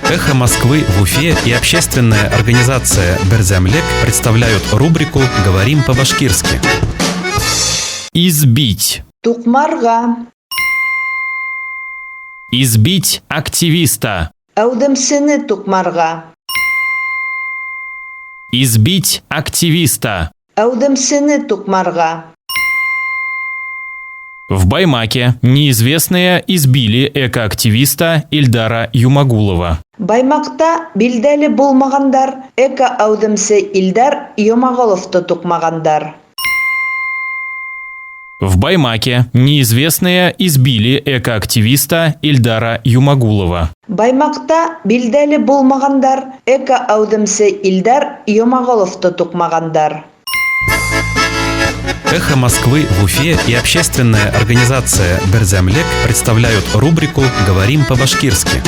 «Эхо Москвы» в Уфе и общественная организация «Берҙәмлек» представляют рубрику «Говорим по-башкирски». Избить. Туҡмарға. Избить активиста. Әүҙемсене туҡмарға. Избить активиста. Әүҙемсене туҡмарға. В Баймаке неизвестные избили экоактивиста Ильдара Юмагулова. Баймаҡта билдәле булмағандар экоәүҙемсе Илдар Йомағоловты туҡмағандар. В Баймаке неизвестные избили экоактивиста Ильдара Юмагулова. Баймаҡта билдәле булмағандар экоәүҙемсе Илдар Йомағоловты туҡмағандар. «Эхо Москвы» в Уфе и общественная организация «Берҙәмлек» представляют рубрику «Говорим по-башкирски».